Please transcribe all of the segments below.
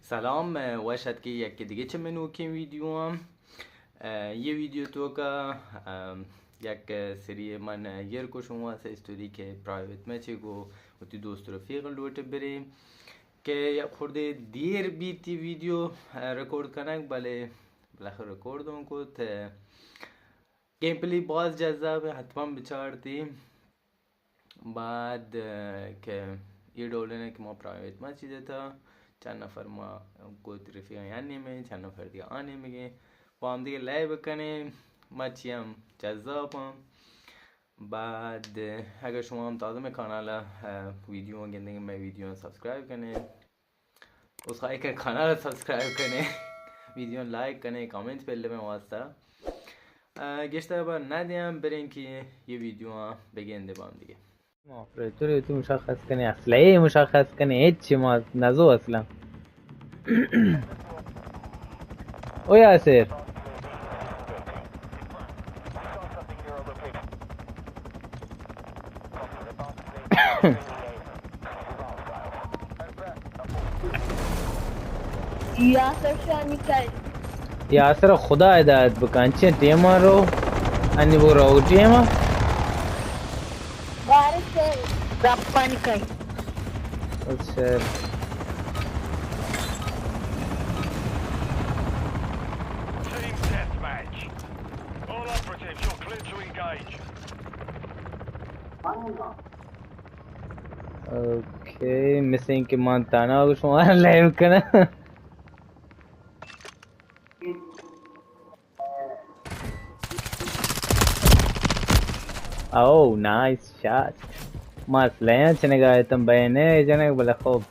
سلام، وش اتکے یک دگہ چہ منوکیں ویڈیو آں۔ اے، یہ ویڈیو توکا، اے، یک سری من ایر کو شما سے اسٹوری کے پرائیویٹ میچ کو وتی دوست رفیق لوٹ برے کہ یک خردے دیر بیتی ویڈیو، اے، ریکارڈ کنگ، بلے بالاخر ریکارڈ اوں کو تے گیم پلے باز جذاب ہے، حتما بچارتی۔ بعد، اے، کہ یہ ڈول نے کہ ما پرائیویٹ میچ دیتا، چند نفر ما گوت رفیق یعنی میں، چند نفر دیگہ آنے میں گئے، با ہم دیگہ لائیو کنے، میچ ہم جذاب ہم۔ بعد، اے، اگر شما ہم تازہ میں کانال، اے، ویڈیو گندیں، میں ویڈیو سبسکرائب کنے۔ اس خواہی کہ کانال سبسکرائب کنے، ویڈیو لائک کنے، کمنٹ پہ لے میں واسطہ۔ اے، گشتر بار نہ دیاں، بریں کہ یہ ویڈیو آں بگندے بام دیگہ۔ آپریٹر تو مشخص کنے، اسلحہ مشخص کنے، ہچ ما نزو اصلا۔ او یاسر۔ یاسر شانی کئی۔ یاسر خدا ہدایت بکن، چین ٹیم رو، انی بو رو ٹیم۔ بارش رپانی کئی۔ اچھا۔ Team deathmatch. All operatives, you're clear to engage. Okay, مثل اینکہ من تنہا گوں شما لائیو کناں۔ او، نائس شاٹ۔ ما اسلحہ چنگا اتم بہنے جنگ، بلے خوب۔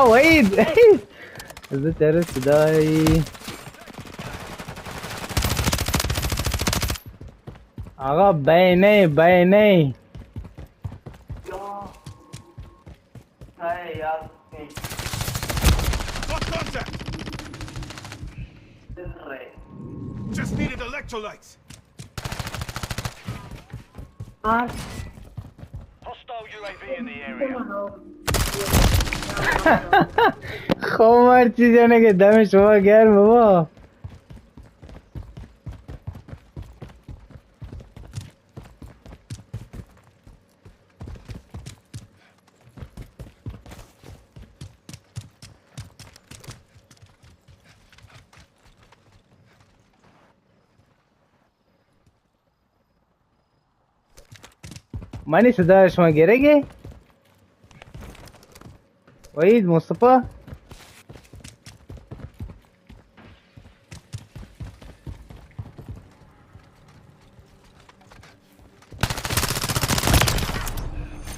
وحید، زه تر صدای۔ آقا، بینه، بینه۔ Got contact! Just needed electrolytes! Hostile U A V in the area. خب، هر چیز یعنی که دم شما گرم بابا. منی صدا شما گرگے؟ وحید، مصطفی؟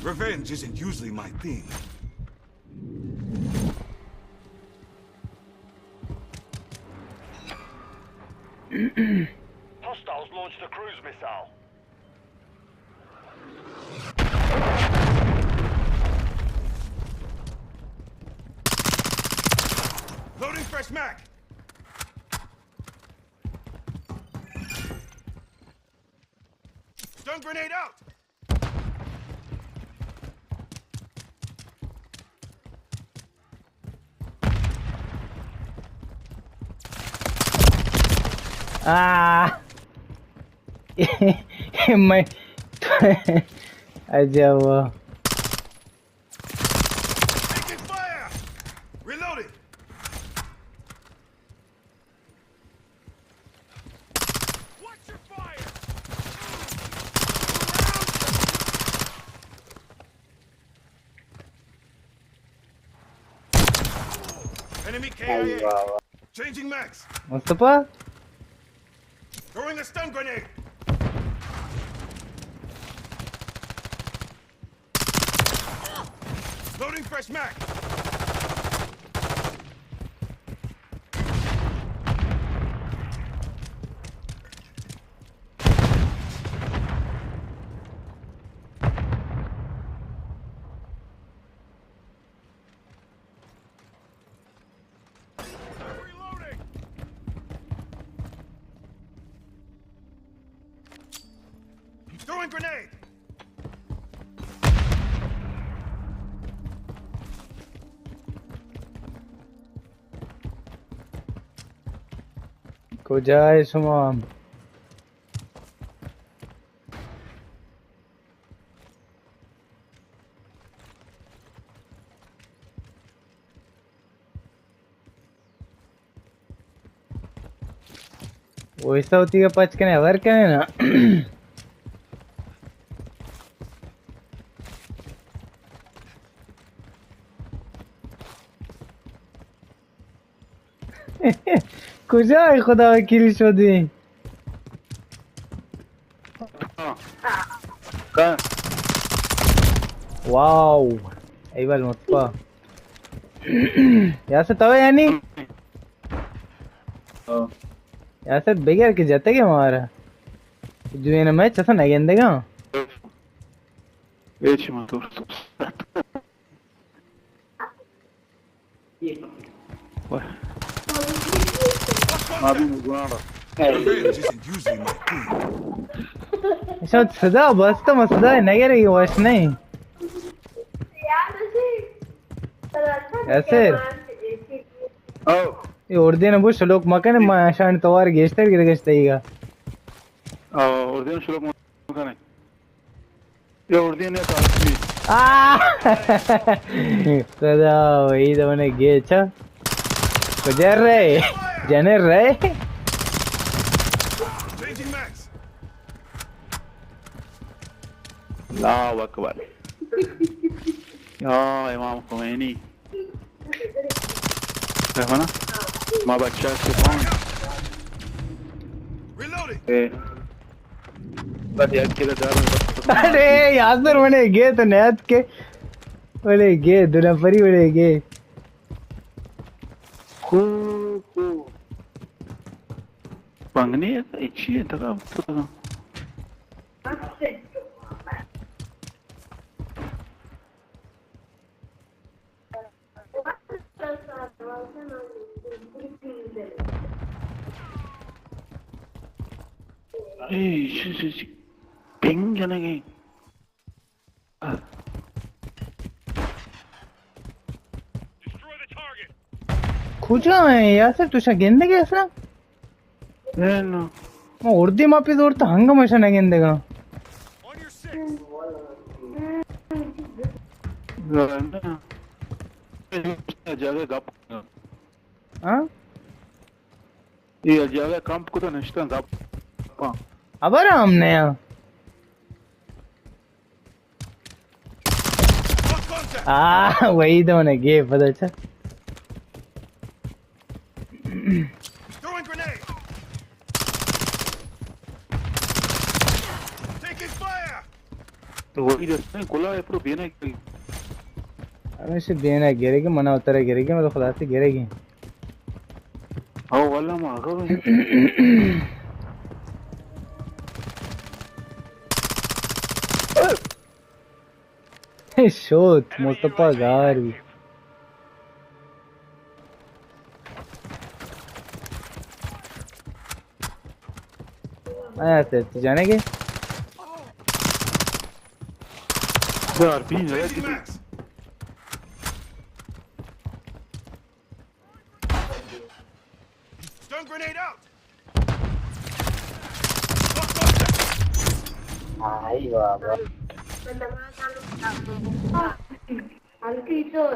Revenge isn't usually my thing. Hostiles launched a cruise missile. Loading fresh mag. Stun grenade out. آہ. میں عجب. Taking fire. Reloading. Watch your fire. Enemy K I A. Changing mags. Mustafa? Throwing a stun grenade. Loading fresh mag. Reloading. Throwing grenade. کجائے شما؟ اویسا ہوتی کا پچ کنے، ہبر کنے نا۔ کجا ہے خدا وکیل شدی؟ واو، ایول مصطفی۔ یاسر تو یعنی؟ یاسر بگر کہ جتگے مارا۔ دوین میچ اصلا نگندگا۔ اے چی من تو۔ ایشان صدا بست، ما صدا نگرے، وش نہیں۔ یاسر۔ او۔ اے اردین بو شلوک مکنے، ما شان توار گیشتر گرگشتگا۔ او، اردین شلوک مکنے۔ یہ اردین ہے تو آدمی۔ آہ! خدا، وہی تو من ءَ گیچ۔ کجا رہے؟ جنے رہے؟ اللہ اکبر۔ یا امام خمینی۔ رہمانا، ما بچہ سے کون؟ اے۔ بس یک کلو دار۔ ارے یاسر، ونے گے تو نیت کے۔ ونے گے، دو نفری ونے گے۔ کو، کو۔ بنگنی ہے، اچھی ہے، تکا، تکا۔ اے، چی، چی، چی، پنگ جنگے۔ کجا ہیں یاسر؟ تو شا گندگے اصلا؟ نہ، نہ۔ ما اردی ماپی زور تا ہنگا مشا نگندگا۔ نہ، نہ۔ جاگہ گپ۔ ہاں؟ یہ جاگہ کمپ کو تو نشتا گپ۔ ہاں۔ ابر ہم نیا۔ آ، وہی تو نے گے پتہ چا۔ Throwing grenade. Taking fire. تو وہی دستے کلا ہے پرو بینا کی۔ ہمیشہ بینا گرے گی، منا اترا گرے گی، مطلب خدا سے گرے گی۔ او واللہ ما آگا بھائی۔ شوت، مصطفی گار بھی۔ آیا تے، تو جانے گے؟ یار، بھی نہیں ہے۔ Stun grenade out. آئی بابا۔ ہلکی تو۔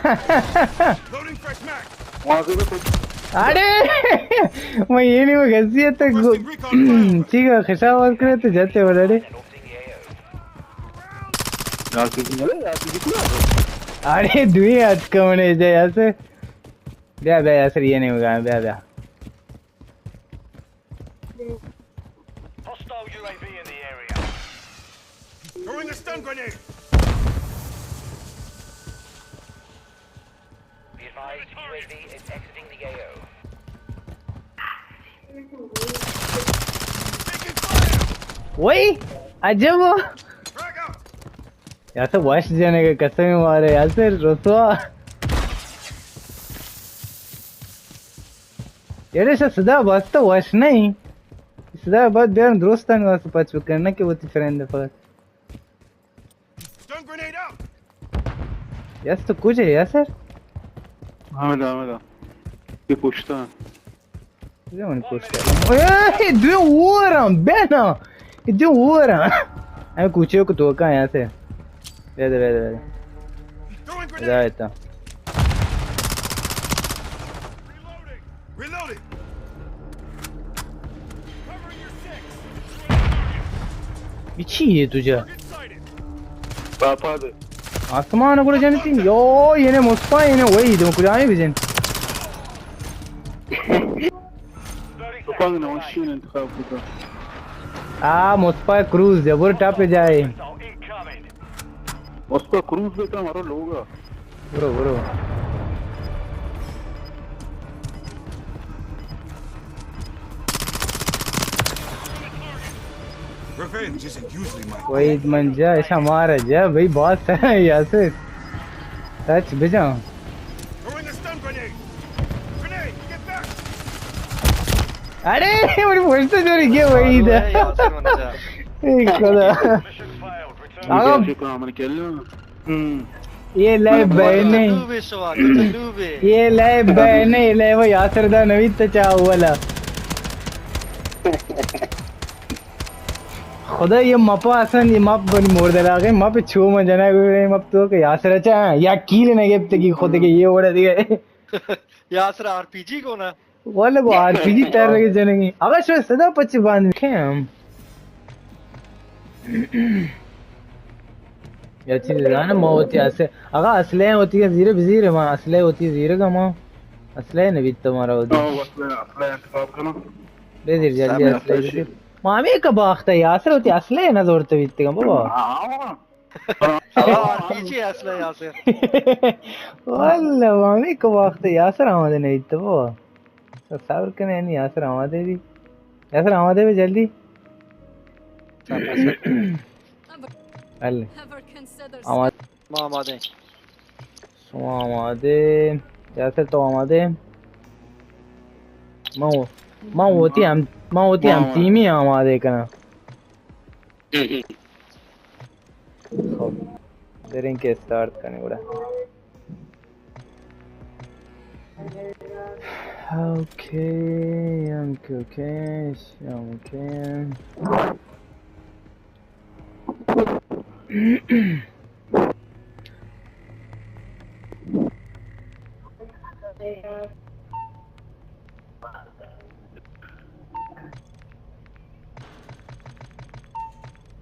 Loading fresh mag. اڑے میں یہ نہیں، وہ گزی ہے تو۔ Requesting recon flyover. ٹھیک ہے، خشاب اور کرے تو جاتے بڑے۔ اڑے دوی ہاتھ کمنے جائے ایسے۔ بیا، بیا، یاسر، یہ نہیں ہوگا، بیا، بیا۔ Hostile U A V in the area. Throwing a stun grenade. Be advised, U A V is exiting the A O. Taking fire. وہی عجب۔ Frag out. یاسر وش جنگ ءَ، قسم مارے یاسر رسوا. یارے شا صدا بس تو وش نہیں. صدا بعد بیان درستان واسطے پچ بکن، نہ کہ وتی فرینڈ فقط. Stun grenade out. یاسر تو کجا ئے یاسر؟ ہمدا، ہمدا. یہ پشتا. کجا من پشتا؟ اے، دو اوور ہم، بینا. دو اوور ہم. ہمیں کوچے کو تو کہاں یاسر؟ بیدے، بیدے، بیدے. Throwing grenade. ادا ایتا. Reloading. Reloading. Covering your six. یہ چی ہے تجھا؟ Target sighted. پاپا دے. آسمان گڑا جنتی. یو، یہ نے مصطفی، یہ نے وہی دو کجا ہے بجن. تو پانگ نہ ماشین انتخاب کتا. آ، مصطفی کروز جبر ٹاپ جائے. مصطفی کروز بیتا ہمارا لوگا. برو، برو. Revenge isn't usually my. Waheed من جا، ایشا مارا جا، بھئی بات ہے یاسر. سچ بجا. Throwing a stun grenade. Grenade, get back. اڑے، من پشت جوڑی گیا وحید. اے خدا. آقا. یہ لے بہنے. یہ لے بہنے، یہ لے وہ یاسر دا نوید تا چاہ والا. خدا یہ مپا اصلا، یہ مپ بنی مور دلاغے، مپ چو من جنا گئے، مپ تو کہ یاسر چاہ یا کیل نہ گپت کی خود کے یہ وڑا دیگا. یاسر آر پی جی کو نا. واللہ گو آر پی جی تر لگے جنگی. اگر شو صدا پچ باند کھے ہم. یا چیز زانا ما ہوتی اسے. اگر اسلحہ ہوتی ہے زیرے بزیرے ما اسلحہ ہوتی زیرے گا ما. اسلحہ نہ بیت تمہارا ہوتی. ہاں، اسلحہ، اسلحہ انتخاب کرنا. بزیر جلدی اسلحہ بزیر. ما ہمیں کا باخت ہے یاسر ہوتی اسلحہ نہ زورتے بیت گا بابا. ہاں. آر پی جی اصل ہے یاسر. واللہ، ہمیں کو وقت یاسر آمادے نہیں تو وہ. صبر کنے نہیں یاسر آمادے بھی. یاسر آمادے بھی جلدی. صبر، صبر. اللہ. آماد-. ما آمادے. شما آمادے. یاسر تو آمادے. ما وہ، ما ہوتی ہم، ما ہوتی ہم تیمی آمادے کنا. خب، بریں کہ اسٹارٹ کنیں گڑا. Okay, okay, okay, okay.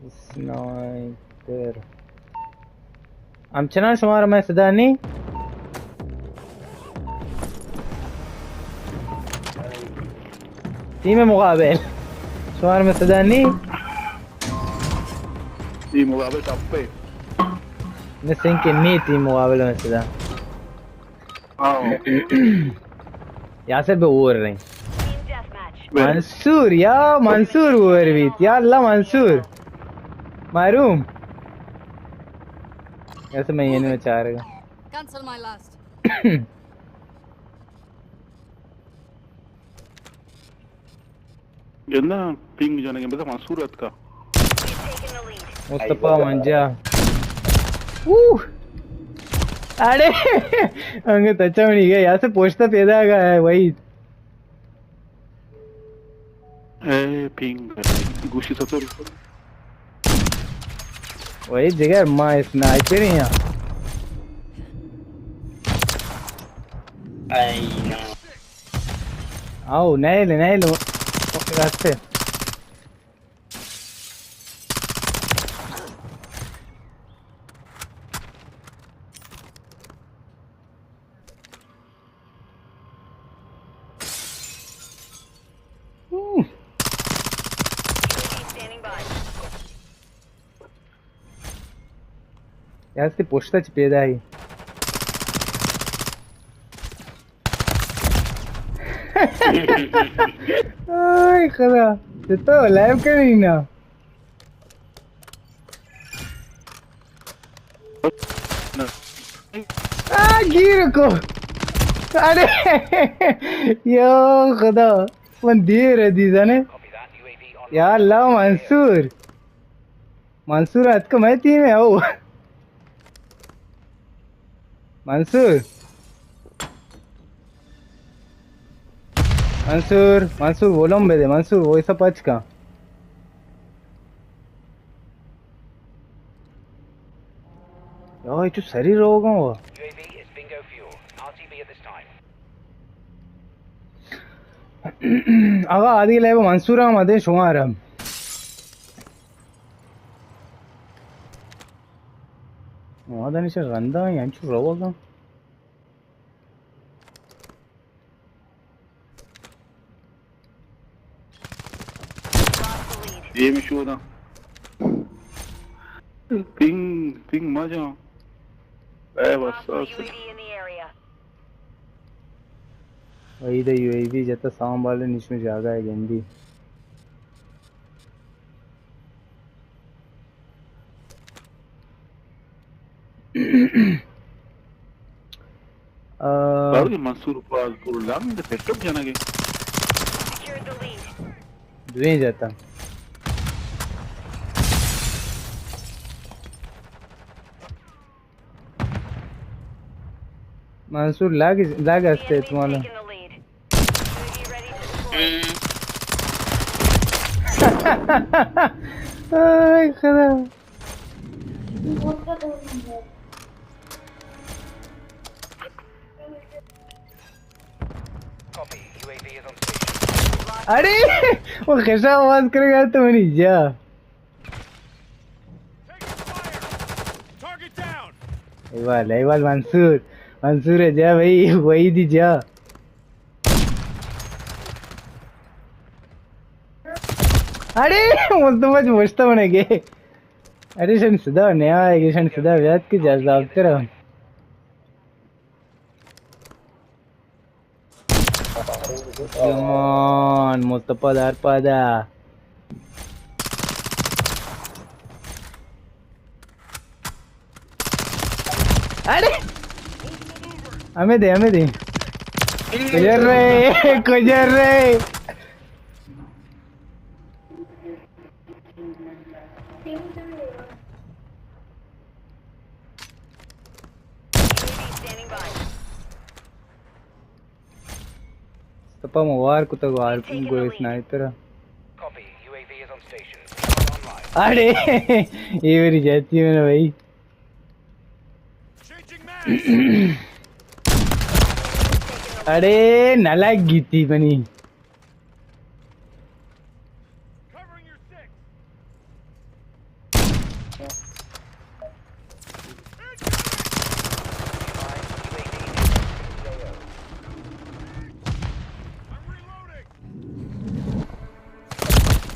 Sniper. ہمچنان شمارا میں صدا نہیں. تیم مقابل. شمارا میں صدا نہیں. تیم مقابل ٹپ پہ. مثل کہ نی تیم مقابل میں صدا. ہاں. یاسر بہ اور رہی. منصور، یا منصور اور بیت. یا اللہ منصور. محروم. یاسر میں یہ نہیں چاہ رہا. Cancel my last. گندہ پنگ جنگیں، بزاں منصور اتکا. مصطفی منجا. اوہ. اڑے. انگے تچا منی گئے، یاسر پوچھتا پیدا گا ہے، وحید. اے پنگ. گوشی ستر. وحید جگر، ما اسنائپر ہیں. آئی نو. آؤ، نیل، نیل. راستے. یار، تی پشتا چی پیدا ای؟ آی خدا، تو لائیو کنی نا؟ آ، گیر کو. ارے، یا خدا، من دیر دی زنے. یا اللہ، منصور. منصور اتکہ مئے ٹیم ءَ، او. منصور. منصور، منصور، وولم بدے، منصور، وائس ءَ پچ کن. یار، اے چو سری روگاں وا. آغا، آدگہ لیب منصور ءَ مدے شمارا. ما دانی چہ رندا انچو روگاں. اے مشہور. پنگ، پنگ مجاں. اے بس. وحید ءَ یو اے وی جتا، سامان بالے نشم جاگہ ءَ گندی. آ، باوجی منصور پاس پور لام دے پیٹک جانا گے. دوئیں جاتا. منصور لاگ، لاگ است احتمال. آی خدا. ارے، وہ خشا آواز کرے گا تو نہیں جا. ایوال، ایوال منصور. منصور جا بھائی، وہی دی جا. اڑے، مصطفی چ مشتہ بنے گے. اڑے شن صدا نیا آئے گے، شن صدا بیات کے جذاب ترا. جوان، مصطفی دار پادا. اڑے! ہمیں دے، ہمیں دے. کجر رہے، کجر رہے. تپا موار کتگ وار گوئے سنائپر. اڑے، اے وری جاتی میں نا بھائی. اڑے، نہ لگ گی تھی بنی.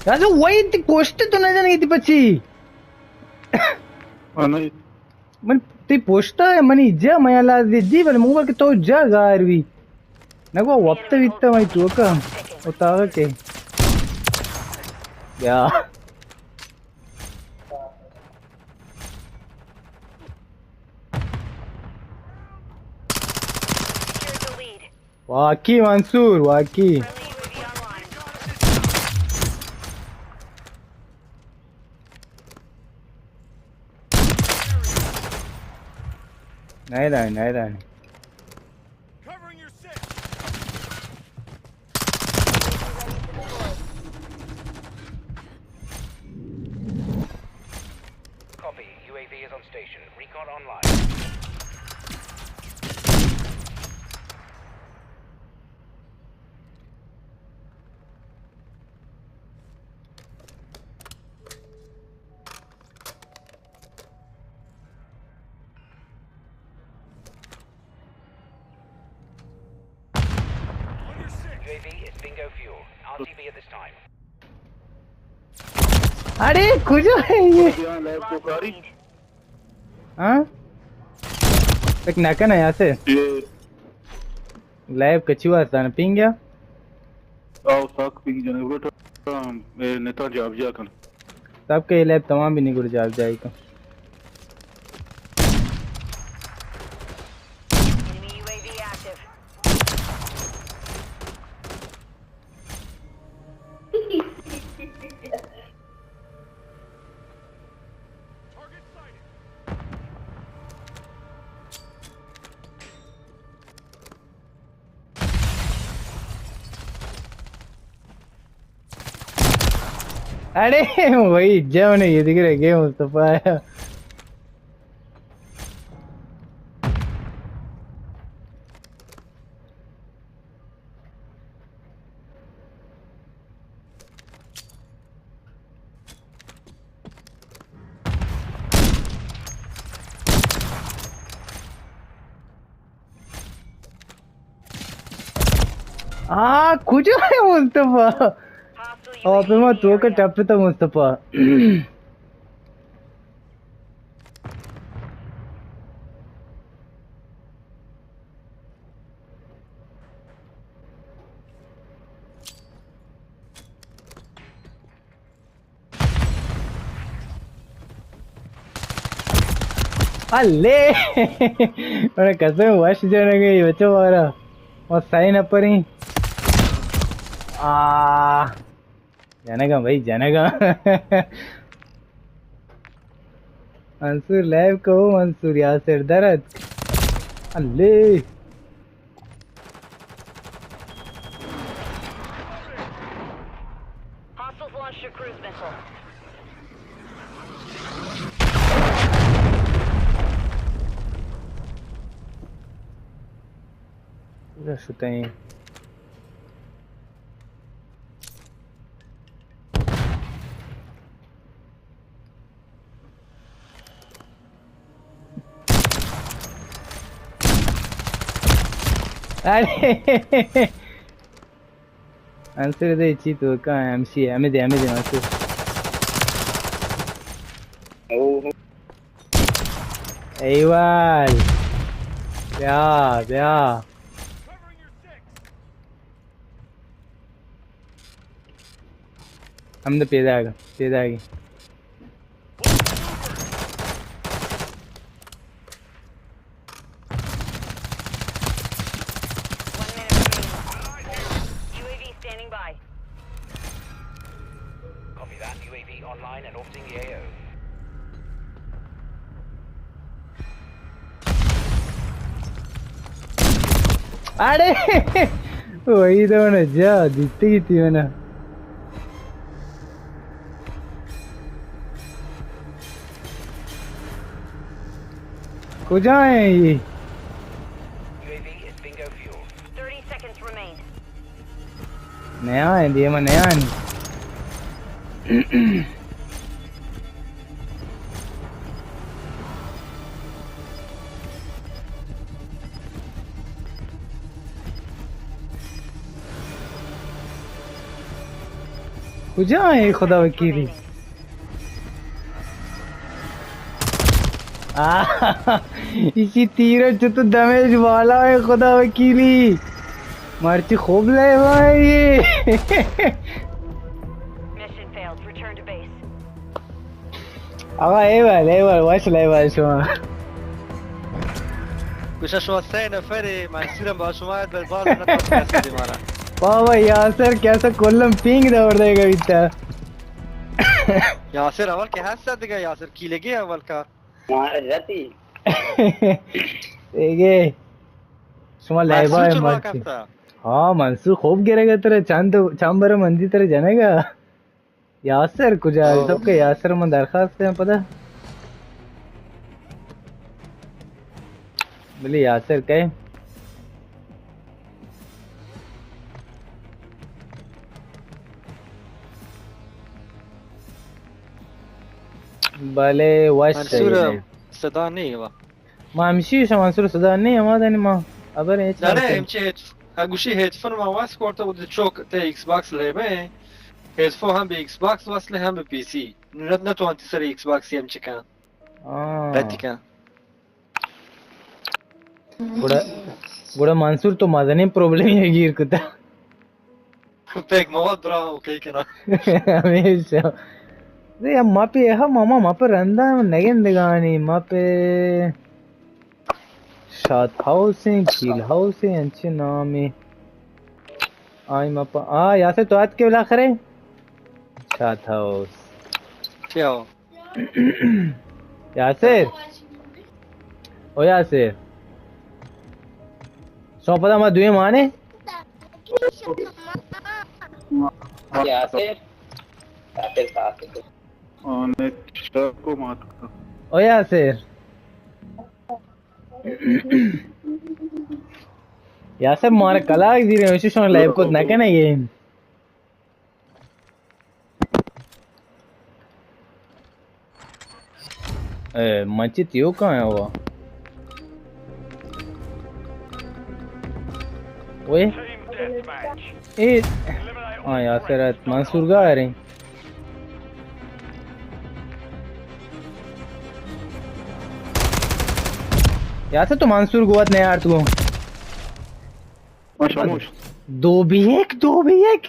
راجو، وہی تی پوسٹ تو نہ جانے تی پچی. من تئی پشتا، منی جا، من یلا دی، بلے من گوشت کہ تو جا گار بی. نگو وپت بیتا منی توکا. اتاقا کہ. یا. واقعی منصور، واقعی. نہیں رہے، نہیں رہے. Copy. U A V is on station. Recon online. U A V is bingo fuel. R T B at this time. اڑے، کجا ہے یہ؟ ہاں؟ ایک نکن ہے یہاں سے. لیب کچی واسطہ نا پینگ گیا؟ آؤ، ساک پینگ جانے. بیٹا، اے، نتا جاب جا کن. سب کے لیب تمام بھی نہیں گڑ جاب جائی کن. اڑے وہی جاؤ نے، یہ دیکھ رہے گئے مصطفی آیا۔ آ، کجا ہے مصطفی؟ آپ ما تو کا ٹپ تھا مصطفی۔ الے! من قسم وش جنگ ءَ بچو مارا۔ وہ سائن اپریں۔ آ، جنگا بھائی، جنگا۔ منصور لائیو کو، منصور یاسر درد۔ الے! Hostiles launched a cruise missile. پورا شتیں۔ ارے انصر دے چی تو کا ہمشی، ہمیں دے، ہمیں دے انصر۔ ایوال۔ بیا، بیا۔ ہم تو پیدا آگا، پیدا آگی۔ One minute remaining. U A V standing by. Copy that. U A V online and orbiting the A O. اڑے! وہی تو من جا دیتی کی تھی من۔ کجا ہیں یہ؟ U A V is bingo fuel. Thirty seconds remain. نیا ہیں، دیما نیا ہیں۔ کجا ہیں خدا وکیلی؟ آہ، اسی تیر چتو دمیج والا ہے خدا وکیلی۔ مرچی خوب لے بھائی۔ Mission failed. Return to base. آقا، اے بھائی، اے بھائی، وش لے بھائی شما۔ گوشا شما سه نفری، منصورم با شما در باز نفر کسی دی مارا۔ بابا یاسر کیسا کلم پینگ دور دے گا بیتا۔ یاسر اول که هست دیگه، یاسر کی لگی اول کار۔ ما رتی۔ دیگه شما لایبا منصور چرا مرچی کپتا؟ ہاں، منصور خوب گرے گا ترے، چند، چند بر مندی ترے جنے گا۔ یاسر کجا ہے؟ سب کے یاسر من درخواست ہیں پدا۔ بلے یاسر کئے؟ بلے وش منصور ہے۔ صدا نہیں ہوا۔ ما ہمشی شما منصور صدا نہیں ہما دنی ما۔ ابر ہیچ نہ، نہ، ہمچی ہیڈ-، گوشی ہیڈفون ما واس کرتا بود چوک تے ایکس باکس لیبے۔ ہیڈفون ہم به ایکس باکس وصله هم به پی سی۔ نت نتوانتی سر ایکس باکس هم چکن۔ آه۔ رتی کن۔ گڑا، گڑا منصور تو مزنیں پرابلم یہ گیر کتا۔ پیک مواد برا اوکے کنا۔ ہمیشہ۔ دے ما پہ ہاں ماما ما پہ رندا نگندگانی ما پہ شاد ہاؤس ہیں، کیل ہاؤس ہیں، انچے نامے۔ آئی ما پہ، آ، یاسر تو آت کے بلا خرے؟ شاد ہاؤس۔ کیا ہو؟ یاسر۔ او یاسر۔ شما پدا ما دوی مانے؟ یاسر۔ آنے شر کو مات کا۔ او یاسر۔ یاسر مارا کلاک زیرے، وشی شما لائیو کت نہ کنے گے۔ اے، مچی تیو کہاں ہے وہ؟ اوئے؟ اے، ہاں، یاسر ات، منصور گا رہے۔ یاسر تو منصور گوات نہیں یار تو۔ ماشاءاللہ۔ دو بی ایک، دو بی ایک۔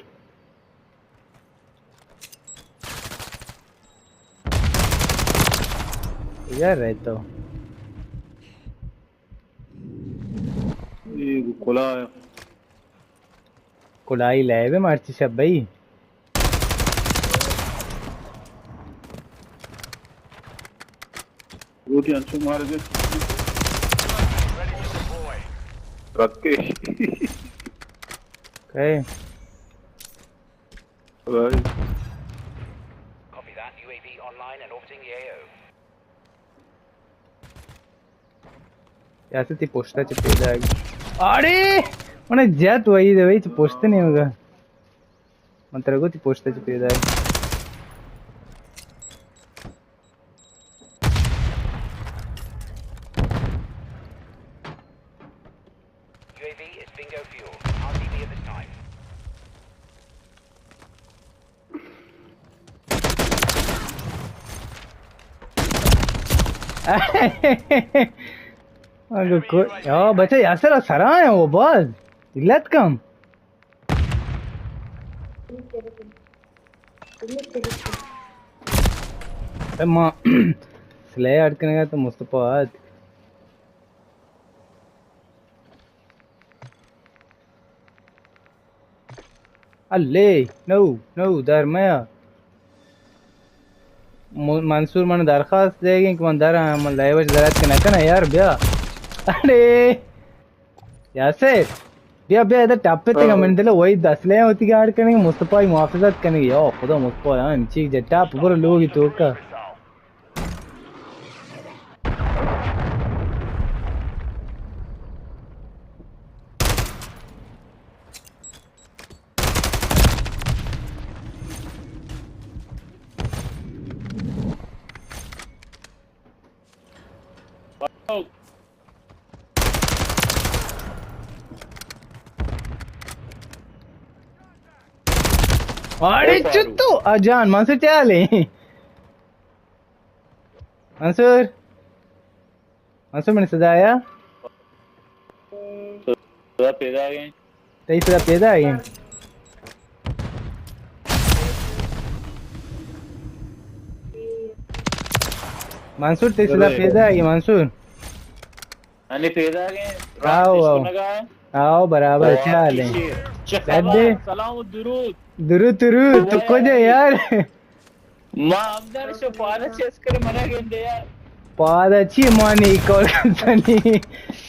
ادھر رہتا ہوں۔ یہ کلا ہے۔ کلائی لے بے مرچی شب بھائی۔ روٹی انچو مار دے۔ رکھ کے۔ کہے؟ Right. Copy that. U A V online and orbiting the A O. Yasir تی پشتا چہ پیدا آئی۔ اڑے! من جت وہی دے وہی چہ پشت نہیں ہوگا۔ من ترگو تی پشتا چہ پیدا آئی۔ U A V is bingo fuel. R T B at this time. اگو کو-، یا بچہ یاسر سرا ہے وہ باز۔ علت کم۔ اے ما سلے اڈ کنگا تو مصطفی آت۔ الے، نو، نو، در میا۔ م-، منصور من درخواست دیگیں کہ من در آں، من لائیوش درات کہ نہ کناں یار، بیا۔ اڑے، یاسر، بیا، بیا، ادھر ٹپ پہ تنگا، من دل وہی دس لے ہوتی گاڑ کنگے، مصطفی محافظت کنگے، یا خدا مصطفی، ہاں، چیک جا ٹپ، برو لوگی توکا۔ اڑے چتو اجان منصور چالے۔ منصور، منصور، منی صدا آیا؟ صدا پیدا آئی۔ تئی صدا پیدا آئی۔ منصور، تئی صدا پیدا آئی، منصور۔ انی پیدا آئی۔ آؤ، آؤ۔ آؤ، برابر، چالے۔ سلام و درود۔ درود، درود، تو کجا یار؟ ما ہمدان شو پادا چیز کرے منا گندے یار۔ پادا چی مانی کول کنسانی؟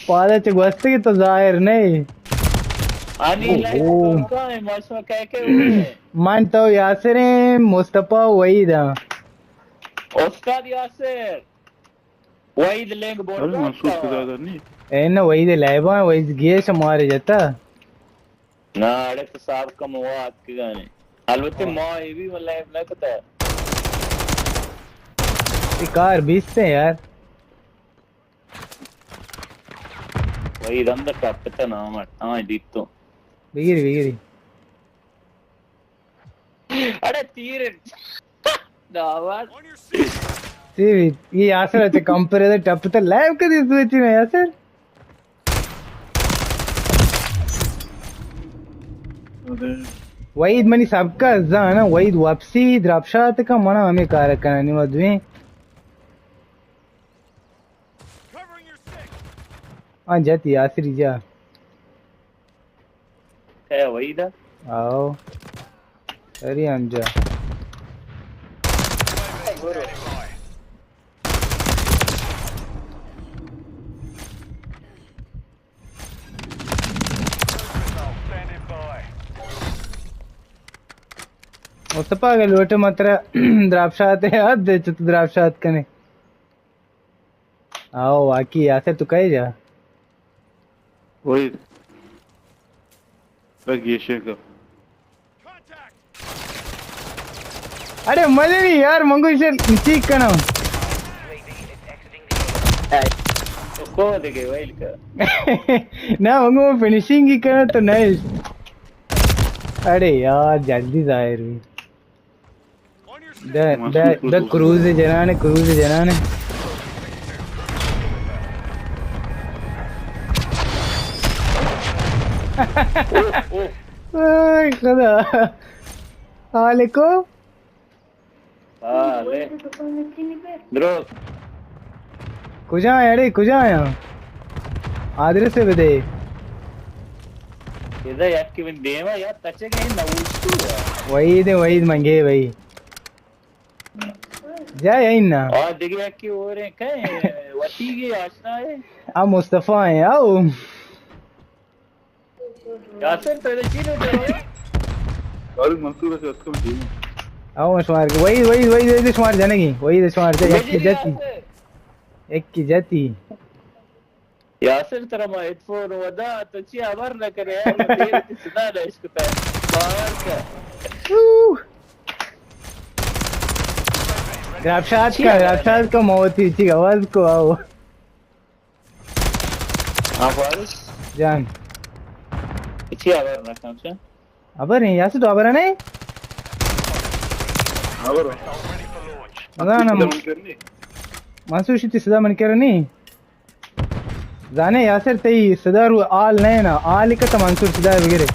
پادا چہ گوستگی تو ظاہر نہیں۔ آنی لائف کون کون ہے؟ ما شما کہہ کے ہوئے؟ من تو یاسر ہیں، مصطفی وحید ہاں۔ استاد یاسر۔ وحید لینگ بورڈ ارے منصور کدا نہیں۔ اے نہ وحید لیبا، وحید گیش مارے جتا۔ نا، اڑے تو صاحب کا مواد کی گانے۔ البتہ ما یہ بھی لیب نہ کتا۔ یہ کار بیستے ہیں یار۔ وہی دم دا ٹپ تا نام ہے۔ ہاں، دیت تو۔ بگیری، بگیری۔ اڑے تیر۔ دعوت۔ تیر، یہ یاسر تے کمپرے دے ٹپ تے لیب کدی سوچی نا یاسر۔ وحید منی سبقہ زانا، وحید واپسی دراپ شات کا منا ہمیں کار کنانی ما دویں۔ آ جتی آسری جا۔ اے وحید۔ آؤ۔ اری ہم جا۔ مصطفی، اگہ لوٹے من ترا دراپ شات ءَ یاد دے، چت دراپ شات کنے۔ آؤ، واقعی یاسر تو کئے جا؟ وہی۔ رگیشے کا۔ اڑے مزے نہیں یار، منگو اسے ٹھیک کرنا۔ تو کو دے گئے ویل کا؟ نہ، منگو فنیشنگ ہی کرنا تو نہیں۔ اڑے یار، جلدی ظاہر ہوئی۔ دا، دا، دا کروز جنانے، کروز جنانے۔ اوہ، اوہ۔ اوئے خدا۔ السلام علیکم۔ ہاں، لے۔ درو۔ کجا ئے اڑے، کجا ئے؟ آدرس بدے۔ ادا یکی من دیما یا تچگے نہ اوشتو۔ وحید، وحید منگے بھائی۔ جا یا انا؟ آ دگہ یکی اور ہیں، کئے وتی گے آشنا ہے؟ آ مصطفی ہیں، آؤ۔ یاسر، تو ادا چی لوٹے؟ اور منصور سے اتکم ٹیم۔ آؤ، شمار، وحید، وحید، وحید، وحید شمار جنگی، وحید شمار جا، یکی جتی۔ یکی جتی۔ یاسر، ترا ما ہیڈ فون ودا، تو چی خبر نہ کرے یار، من دیر تی صدا نہ اشکتا۔ باور کر۔ اوہ۔ گراپ شات کا، گراپ شات کا موتی چی آواز کو آؤ۔ ہاں فارس۔ جان۔ چی خبر نہ کم سے۔ خبر ہیں، یاسر تو خبر نہیں؟ خبر۔ ادا نا۔ منصور شتی صدا من کرنی۔ زانے یاسر تئی صدا رو آل نہ نا، آل کت منصور صدا بگرے۔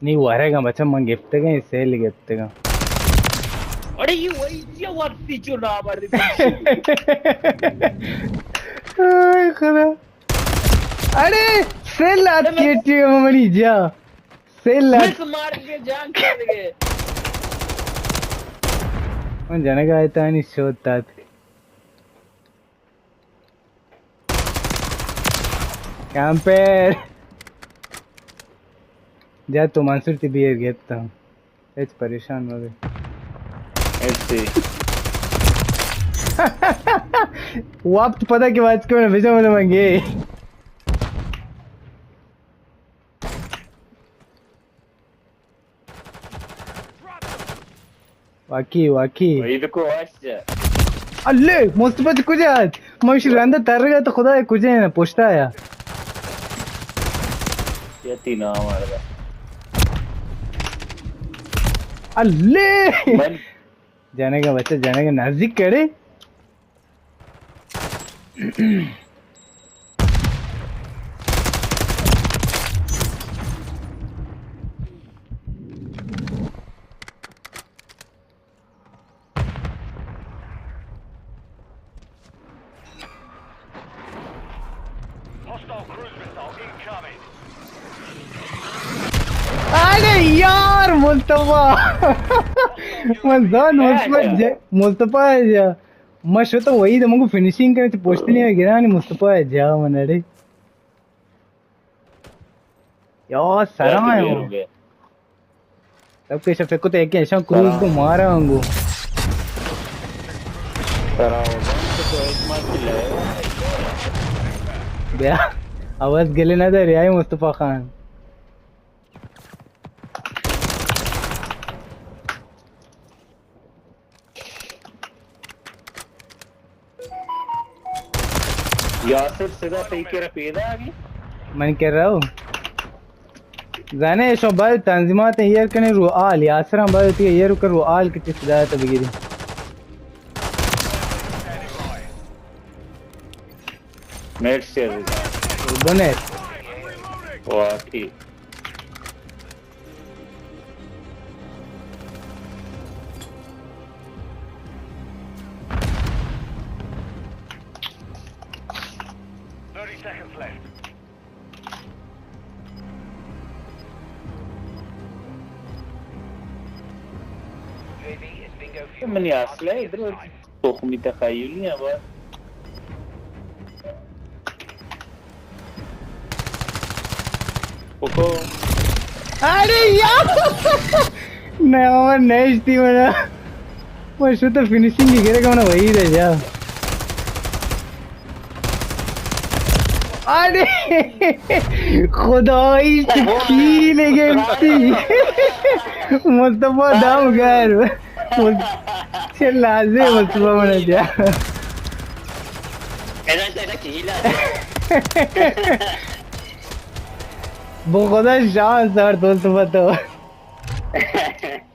نی ورگاں بچہ، من گپتگاں، سیل گپتگاں۔ اڑے یہ وہی یہ وقتی جو نام آ رہی۔ اے خدا۔ اڑے سیل آت کیٹی منی جا۔ سیل آت۔ مس مار کے جان چل گئے۔ من جنگا آیتانی شوت آت۔ کیمپر۔ جا تو منصور تی بیر گپتاں۔ ہچ پریشان مہ بے۔ ہچ سی۔ وقت پتہ کہ بات کو بجا ملے منگے۔ واقعی، واقعی۔ وحید کو واش جا۔ اللہ، مصطفی تو کجا آت؟ من شی رنده ترگا تو خدا کجا ہے نا، پشتا یا۔ یتی نام آرگا۔ اللہ! من جنگا بچہ، جنگا نزدیک کڑے۔ اڑے یار مصطفی، من زان مصطفی جا، مصطفی جا۔ ما شتاں وحید منگو فنیشنگ کرے، چہ پشت نی گرانی مصطفی جا من اڑے۔ یا سرا ہے۔ سب کے شفق کو تو ایک ایشاں کروز کو مارا ہوں گو۔ بیا، آواز گلے نہ دے رہی مصطفی خان۔ یاسر صدا تئی کرا پیدا آگی؟ من کرا ہو۔ زانے شو بعد تنظیمات ایر کنے رو آل، یاسر ہم بعد تی ایر کر رو آل کتی صدا تا بگیری۔ نیٹ سے بنے۔ واقعی۔ Thirty seconds left. منی اصلہ ادھر تخمی تخیلی ہیں بس۔ کوکو۔ ارے یار! نہ، من نہ اشتی منا۔ من شو تو فنیشنگ کی کرے کہ منا وہی دے جا۔ ارے! خدائی چکی لگتی۔ مصطفی دام گھر۔ چہ لازے مصطفی منا جا۔ ادا چہ ادا کیلا۔ بو خدا شان سر دوست بتو۔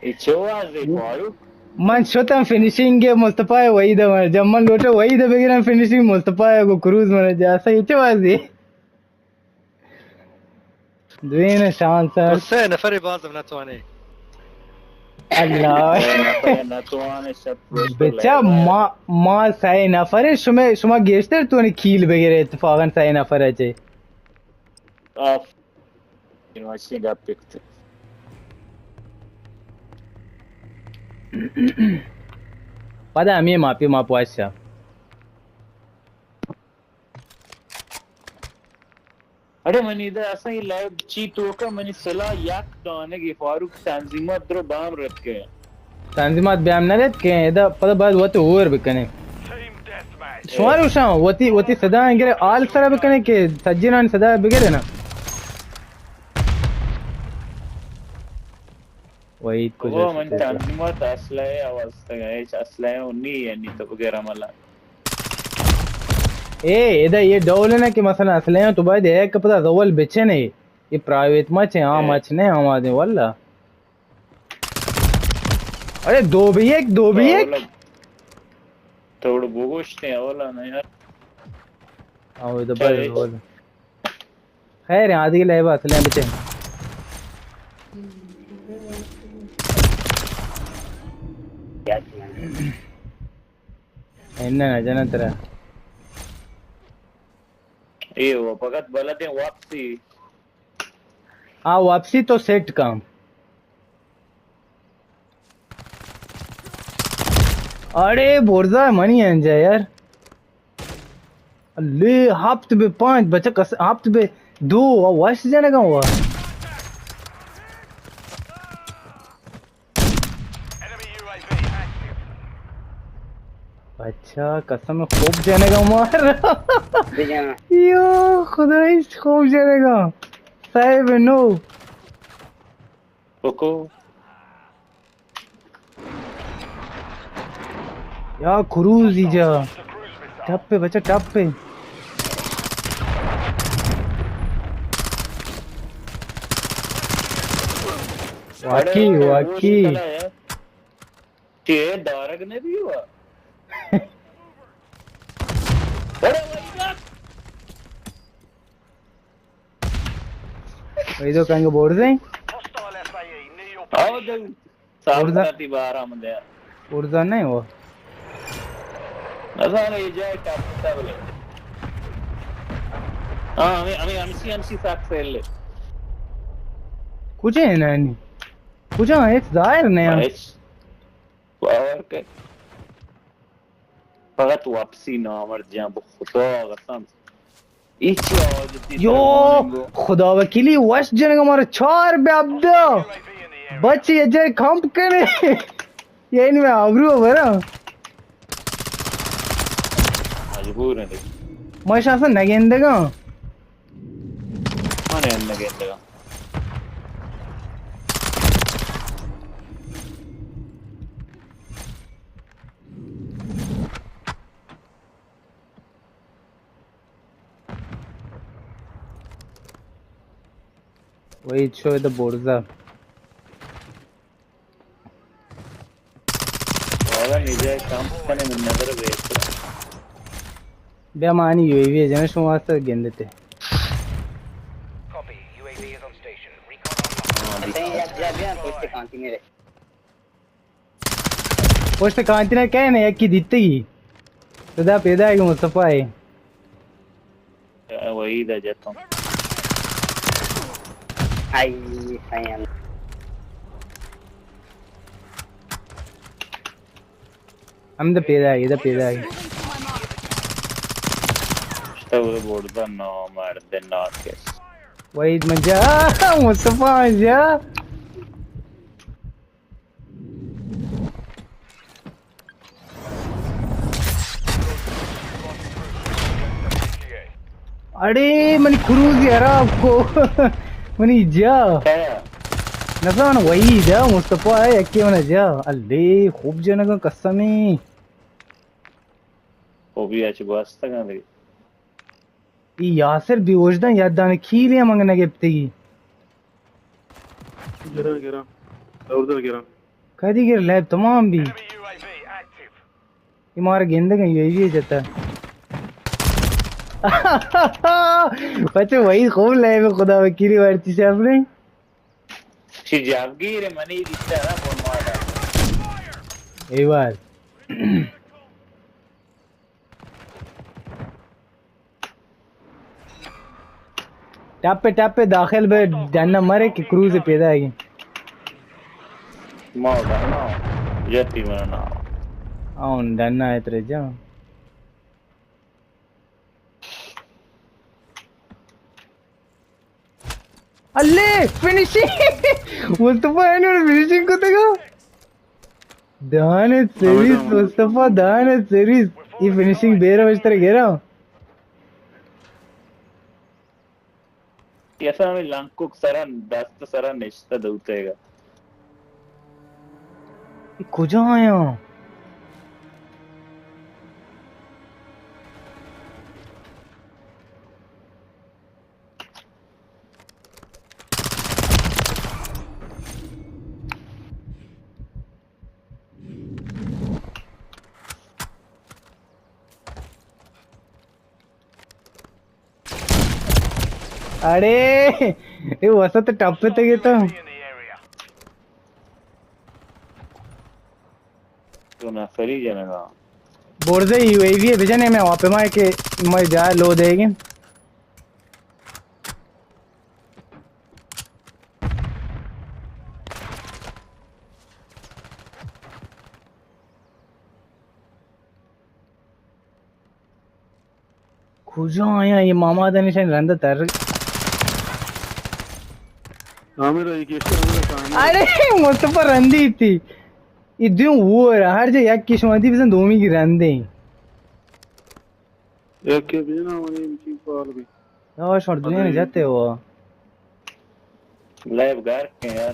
اے چو وازے فاروق؟ من شتم فنیشنگ مصطفی وحید مر جا۔ من لوٹا وحید بگیرم فنیشنگ مصطفی گو کروز مر جا۔ صحیح چو وازے؟ دوین شانس است. تو سه نفری بازم نتوانی. الله. سه نفری نتوانی شپ پروش بچا، ما، ما سه نفر، شما، شما گیشتر توانی کیل بگیرے اتفاقاً سه نفر چه. آف. این ماشین گپ بکت. پدا همی ماپی ماپ واشا. اڑے منی دا اصلا یہ لائیو چی توکا منی سلاح یک دانگی فاروق تنظیمات درو بام رتکے. تنظیمات بیام نہ رتکے، ادا پدا باید وقت اور بکنے. شمار گوشاں وتی، وتی صدا انگرے آل سرا بکنے کہ سجنان صدا بگرے نا. وحید کجا بابا من شتے؟ تنظیمات اسلحہ آواز تک ہے، اسلحہ نی یعنی تو بغیر عمل. اے، ادا یہ ڈول ہے نا کہ مثلا اسلحہ تو باید ایک پدا زول بچنے. یہ پرائیویٹ مچ ہے، ہاں اے. مچ نہیں ہم آدمی واللہ. ارے دو بی ایک، دو بی ایک. اولا توڑ بگوشتے اولا نا یار. آو ادا چل. بس زول. خیر ہے، آدھی لے بس لے بچے. انہ نہ جنن ترا. اے وہ فقط بلدیں واپسی. آ واپسی تو سیٹ کام. اڑے برزا منی انجا یار. لے ہفت بہ پانچ بچک اس، ہفت بہ دو، وش جنگا ہوا. اچھا قسم خوب جنگا مار. یو خدای خوب جنگا. صاحب نو. کوکو. یا کروز ایجا. ٹپ پہ بچہ، ٹپ پہ. واقعی، واقعی. ٹی دارگ نہ بیوا. ویدو کنگ بورزیں؟ آو دل. سال اردن. ساتی بارا من دیا. اردن نہیں ہوا. نزانے یہ جائے ٹاپ تا بلے. ہاں، ہمیں، ہمیں ہمسی، ہمسی ساک سے لے. کجا ہے نانی؟ کجا ہے؟ ظاہر نہیں. باور کر. فقط واپسی نامرد جان، بخدا قسم. یو، خدا وکیلی وش جنگ ہمارا چار بے عبدہ. بچ یہ جائے کمپ کرے. یعنی میں آبرو برا. مجبور ہیں دیکھ. میں شاہ سے نگندگا. من نگندگا. وہی چو دا برزا. والا نیجا کام پنے من نظر بیت. بیا مانی یو ای وی جن شما واسطہ گندتے. ہاں، بیا، بیا، بیا، پشت کانتی میرے. پشت کانتینا کئے نہ یکی دیتگی. صدا پیدا ہے کہ مصطفی ہے. وحید ہے جتوں. آئی، آئی. ہمدا پیدا آئی، ادا پیدا آئی۔ شتا وہ بوڑ دا نو مرد ناکس۔ وحید من جا، مصطفی من جا۔ اڑے منی کروزی حراب کو۔ منی جا۔ کیا؟ نزان وحید ہے، مصطفی ہے، یکی من جا۔ اللہ خوب جنگا قسمی۔ خوبی اچ گوستگاں دگہ۔ ای یاسر بے وجدان، یک دانہ کیلے ہم انگہ نہ گپتگی۔ گراں، گراں۔ زبردست گراں۔ کدی گر لیب تمام بی۔ ای مارا گندگا یو اے وی جتا۔ بچے وہی خوب لیب خدا وکیلی وارتی شاپ نے۔ چی جابگیر منی دیتا نا بون مارا۔ ای بار۔ ٹپ ٹپ داخل بے، ڈن مرے کہ کروز پیدا ہے۔ ما ڈنا جتی منا۔ اون ڈنا ہے ترے جا۔ اللہ فنیشنگ۔ مصطفی اینو فنیشنگ کتگا۔ دانت سرویس مصطفی، دانت سرویس۔ یہ فنیشنگ بیرا وشتر گرا۔ ایسا ہمیں لنکوک سرا، دست سرا نشتہ دوتے گا۔ یہ کجا آیا؟ اڑے، اے وسط ٹپ تے گیتا۔ تو نفری جنگا۔ برزے یو اے وی بجنے میں واپے مائے کہ میں جا لو دے گی۔ کجا آیا یہ ماما دنشن رند تر۔ عامر، یہ کیسے عامر کہانی؟ اڑے مصطفی رندی تھی۔ یہ دیوں وہ رہا، ہر جا یک کشمندی بزن دومی کی رندیں۔ یک کے بینا منی چی پال بھی۔ یار شمار دنیا نے جاتے ہو۔ لیب گار کے یار۔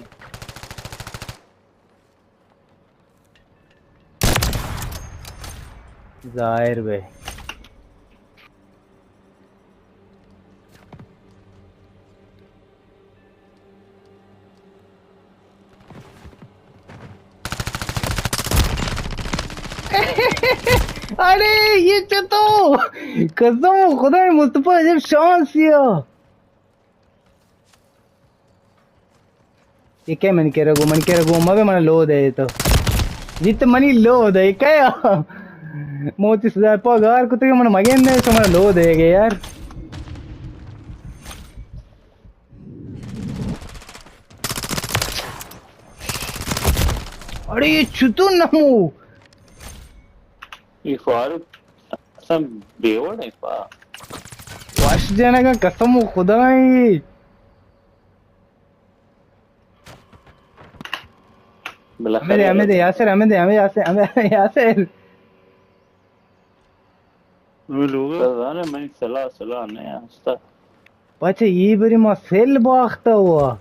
ظاہر بے۔ اڑے یہ چتو، قسم خدا مصطفی عجب شانس یا۔ یہ کئے من کرا گو، من کرا گو، مبے من لو دے تو۔ جی تو منی لو دے، کئے آ؟ موتی سزا پا گار کتے من مگین دے تو من لو دے گے یار۔ اڑے یہ چتو نمو؟ یہ فاروق اصلا بے وڑ ہے پا۔ واش جنگا قسم خدا ہے۔ بالاخره ہمیں دے، ہمیں دے، یاسر، ہمیں دے، ہمیں یاسر، ہمیں یاسر۔ ہمیں لوگ۔ تو زانے منی سلاح، سلاح نہیں ہستا۔ پچھے یہ بری ما سیل باختا ہوا۔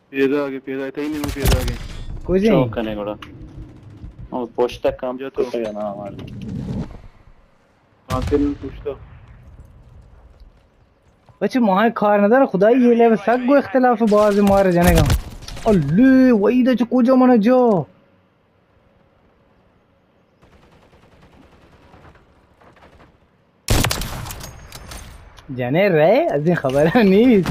پیدا آگے، پیدا آگے، تئی نیمو پیدا آگے۔ کجا؟ چوک کنے گڑا۔ ہم پشتا کام جا تو۔ کتے نا ہمارے۔ آتے نہیں پشتا۔ بچے ماہ کار ندار، خدائی یہ لیو سگ گو اختلاف باز مار جنگا۔ اللہ، وحید چ کجا من جو۔ جنے رہے، از این خبر نیست۔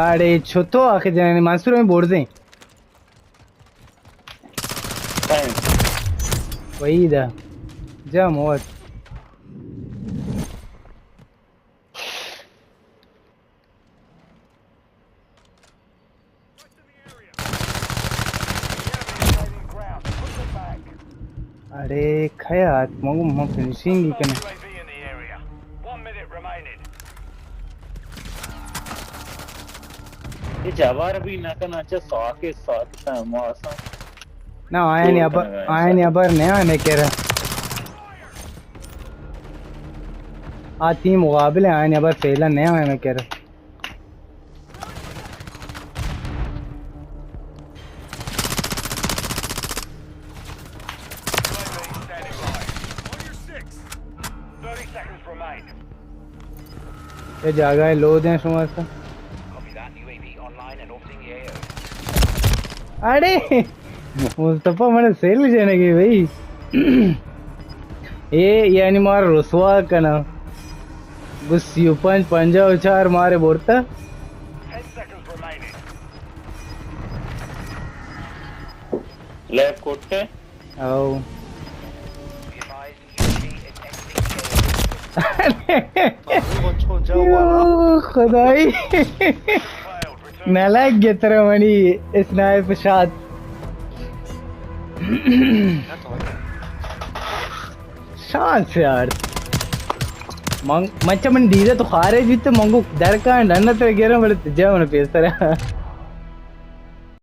اڑے چھتو آخر جنانی منصور ہمیں بردیں۔ وحید جا موت۔ اڑے کھیا ات مگو من فنشنگ ہی کنے۔ یہ جوار بھی نہ کنا چا ساکے ساکتا موسم۔ نہ آیانی ابر، آیانی ابر نہ آنے کرا۔ آ تیم مقابل ہے، آیانی ابر پہلا نہ آنے کرا۔ یہ جاگہ ہے، لو دیں شما سا۔ اڑے مصطفی من سیل جنگی بھائی۔ اے یعنی مار رسوا کنا۔ بس سی و پنچ، پنجاہ و چار مارے برتا۔ لیب کوٹے۔ او۔ او خدائی۔ نلگ گتر منی اسنائپ شات۔ شانس یار۔ من، من چا من دیدہ تو خارج بیتے، من گو در کان ڈن تر گرم بڑے تجا من پیسر۔